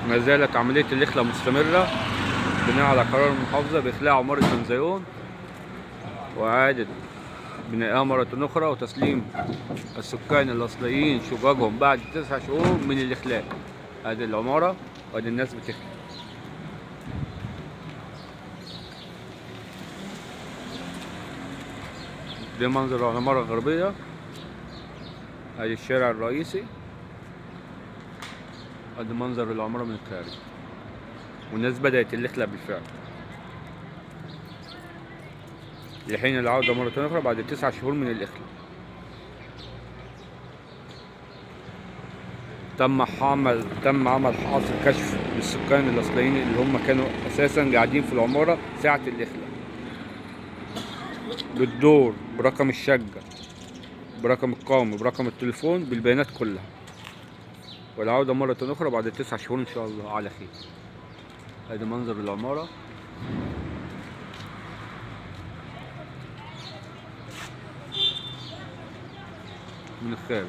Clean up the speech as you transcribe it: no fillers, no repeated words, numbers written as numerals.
ما زالت عملية الإخلاء مستمرة بناء على قرار المحافظة بإخلاء عمارة بنزيون وإعادة بنائها مرة أخرى وتسليم السكان الأصليين شققهم بعد 9 شهور من الإخلاء. هذه العمارة وادي الناس بتخلع. ده منظر العمارة الغربية. ادي الشارع الرئيسي. ادي منظر العمارة من الخارج. والناس بدأت الإخلاء بالفعل لحين العودة مرة أخرى بعد 9 شهور من الإخلاء. تم عمل حاصل كشف للسكان الأصليين اللي هم كانوا أساسا قاعدين في العمارة ساعة الإخلاء بالدور، برقم الشقة، برقم القومي، برقم التليفون، بالبيانات كلها. والعودة مرة أخرى بعد 9 شهور إن شاء الله على خير. هذا منظر العمارة من الخارج.